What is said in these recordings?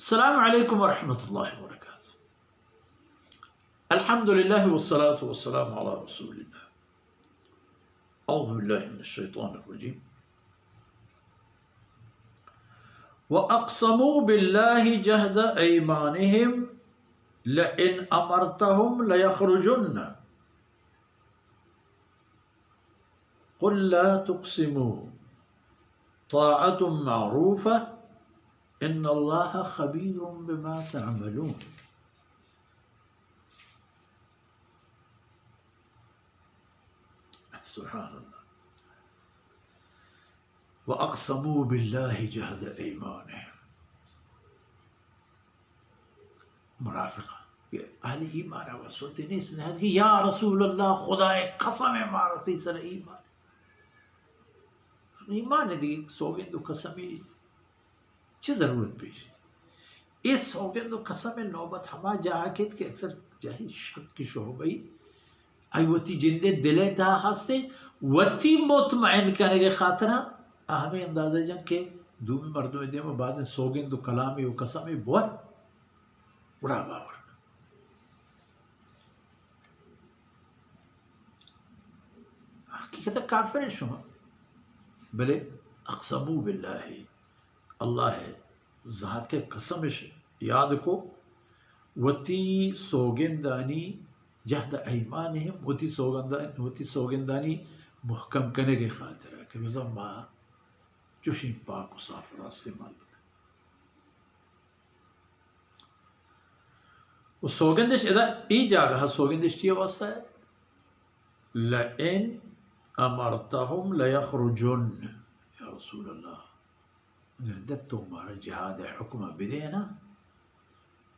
السلام عليكم ورحمة الله وبركاته. الحمد لله والصلاة والسلام على رسول الله. أعوذ بالله من الشيطان الرجيم. وأقسموا بالله جهد أيمانهم لئن أمرتهم ليخرجن. قل لا تقسموا طاعة معروفة إن الله خبير بما تعملون. سبحان الله. وأقسموا بالله جهد أيمانهم. منافق، اهل ایمان وسوتے نیست، نہ کہ یا رسول اللہ، خدائے قسم، مارا تئی سر ایمان. ایمان دی سوگند و قسمی چه ضرورت پیش؟ اے سوگند و قسم نوبت ہما جاہ کیت کہ اکثر جاہی شک شعبہ ای، آئی وتی جندے دلے تہا ہستے، وتی مطمئن کنگے خاطرا آ ہمیں اندازہ جن کہ دومی مردم دیما بازیں سوگند و کلامی و قسمی بور، گڑا باور کن. حقیقت کافر شما. بلے اقسموا باللہ، اللہ ذات قسمش یاد کو، وتی سوگندانی، جہد ایمانہم، وتی سوگندان-، وتی سوگندانی محکم کنگے خاطرا کہ بزاں ما چوشیں پاک و صاف راستیں مردمے. و سوگندش ادا ای جاگہ سوگندش چیئے واسطہ ہے؟ لئن امرتهم لیخرجن. یا رسول اللہ، اگر دت تو مارا جہاد حکم بدے نا،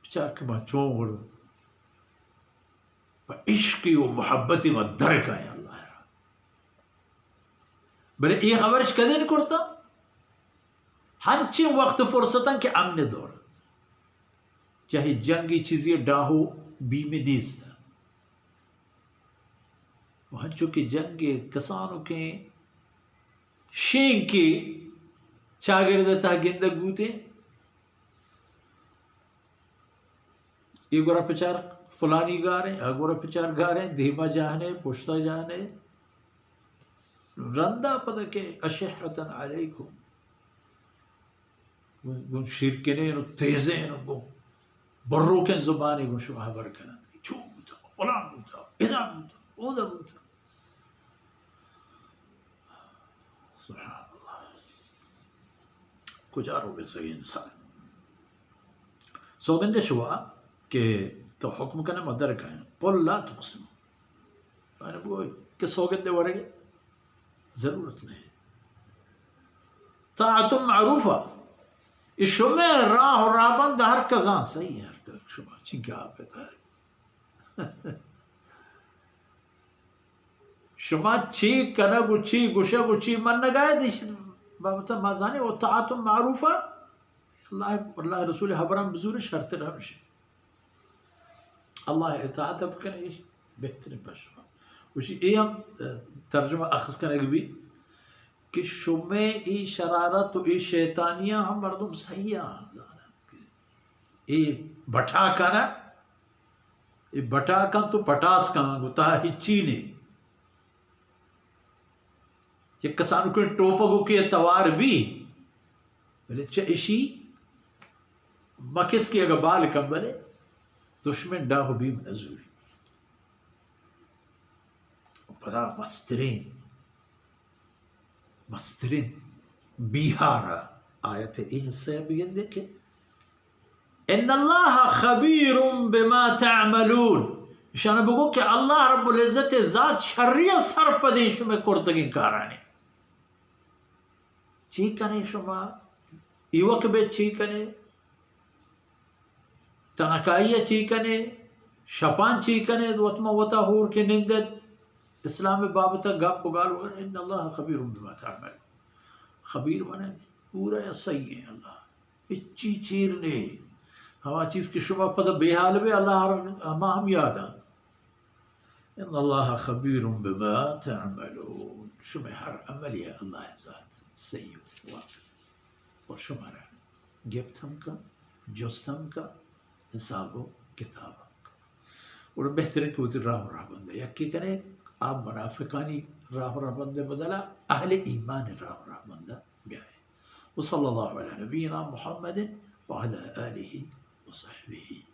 بچار کہ ما چون گڑو پہ عشقی و محبتی ما درکائیں اللہ را. بلے اے خبرش کدین کرتا؟ ہنچیں وقت فرصتاں کہ امن دور انت. چاہے جنگی چیزی ڈاہو بیمی نیست. و ہنچو کہ جنگ کسانو کہ شینکی چاگرد تہ گندگ بوتے، اے گورا پچار فلانی گاریں، آ گورا پچار گاریں، دیما جانے، پشتا جانے. رندا پدا کہ اشحة علیکم، گوں، گوں شیرکنین و تیزین و گوں بروکیں زبانی گوں شما حبر کنند کہ چون بوتا، فلان بوتا، ادا بوتا، اودا بوتا. سبحان اللہ. کجا رو بے سگے انسان؟ سوگندے شوا کہ تو حکم کنے ما در کائیں. قل لا تقسموا. یعنی بگو کہ سوگندے ورگے ضرورت نہیں. طاعت معروفہ. اے شمے راہ و راہبند ہر کزاں صحیح ہے، ہر کز شما چنکہ آپ ہے. شما چی کنگ و چی گوشگ و چی منگا ہے، دیش بابت ما زانے و طاعت معروفہ. اللہ، اللہ رسول حبران بزور شرط ہمشی. اللہ اطاعت بکنے، ایش بہترین پہ شما. وشی اے ہم، اه، ترجمہ اخذ کنگ بی کہ شمے ای شرارت و ای شیطانیاں ہم مردم صحیح آں. اے بٹا کنا، اے بٹا کن تو پٹاس کن، گو تہا ہچی نے. یک کسانکیں ٹوپگوکے توار بی، بلے چہ اشی مکس کہ اگہ بال کن، بلے دشمن ڈاہ و بیم نزوری. پدا مسترین، مسترین بیہار آیت این سے بگندے کہ ان اللہ خبیر بما تعملون. اشان بگو کہ اللہ رب العزت ذات شری سرپدیں شمے کرتگیں کارانی. چی کنے شما؟ ایوک بے چی کنے؟ تنکائی چی کنے؟ شپان چی کنے؟ وت ما وتا ہور کے نندت. اسلام بابت گپ گال، ان اللہ خبیر بما تعملون. خبیر منے پورا یا صحیح ہے اللہ. ہچی چیر نے. ہما چیز کہ شما پدا بے حال بے، اللہ ہر، ہما ہم یاد آن. ان اللہ خبیر بما تعملون. شما ہر عملی اللہ ذات صحیح و واقف. و شما را گپت ہم کن، جست ہم کا، حساب و کتاب ہم کا۔ گڑا بہترین کہ وتی راہ و رہبند ء یکے کنے، آ منافقانی راہ و رہبند ء بدلا اہل ایمان راہ و رہبند ء بیائے۔ وصلی اللہ علی نبینا محمد وعلی آلہ وصحبہ